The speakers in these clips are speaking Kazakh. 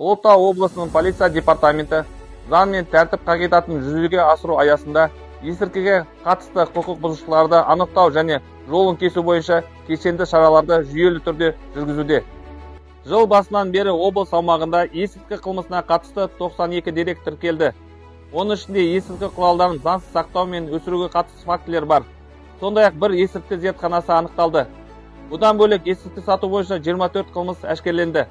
Ұлытау облысының полиция департаменті заң мен тәртіп қағидатын жүзеге асыру аясында есірткіге қатысты құқық бұзушыларды анықтау және жолын кесу бойынша кешенді шараларды жүйелі түрде жүргізуде. Жыл басынан бері облыс аумағында есірткі қылмысына қатысты 92 дерек тіркелді. Оның ішінде есірткі құралдарын заңсыз сақтау мен өсіруге қатысты фактілер бар. Сондай-ақ бір есірткі зертханасы анықталды. Бұдан бөлек, есірткі сату бойынша 24 қылмыс әшкереленді.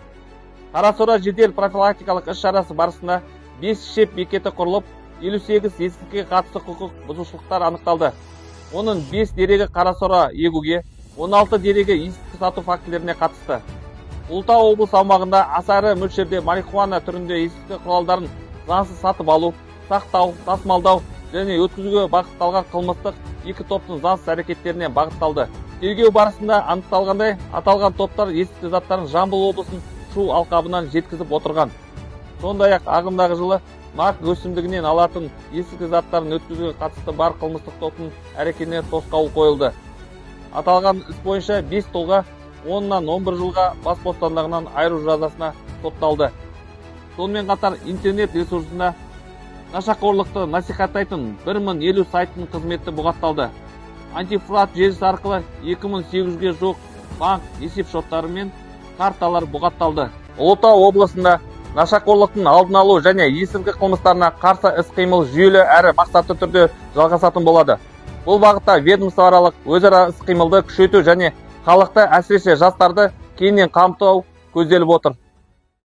Қарасора жедел профилактикалық іс-шарасы барысында 5 шеп бекеті құрылып, 58 есірткіге қатысты құқық бұзушылықтар анықталды. Оның 5 дерегі қарасора егуге, 16 дерегі есірткі сату фактілеріне қатысты. Ұлытау облысы аумағында аса ірі мөлшерде марихуана түрінде есірткі құралдарын заңсыз сатып алу, сақтау, тасымалдау және өткізуге бағытталған қылмыстық екі топтың заңсыз әрекеттеріне бағытталды. Тергеу барысында анықталғандай, аталған топтар есірткі заттарын Жамбыл облысының Шу алқабынан жеткізіп отырған. Сондай-ақ ағымдағы жылы мак өсімдігінен алатын есірткі заттарын өткізуге қатысты бар қылмыстық топтың әрекетіне тосқауыл қойылды. Аталған іс бойынша 5 тұлға 10-нан 11 жылға бас бостандығынан айыру жазасына сотталды. Сонымен қатар интернет ресурсында нашақорлықты насихаттайтын 1050 сайттың қызметі бұғатталды. Антифрод желісі арқылы 2800-ге жуық банк есеп шоттары мен карталар бұғатталды. Ұлытау облысында нашақорлықтың алдын алу және есірткі қылмыстарына қарсы іс-қимыл жүйелі әрі мақсатты түрде жалғасатын болады. Бұл бағытта ведомствоаралық өзара іс-қимылды күшейту және халықты, әсіресе жастарды, кеңінен қамту көзделіп отыр.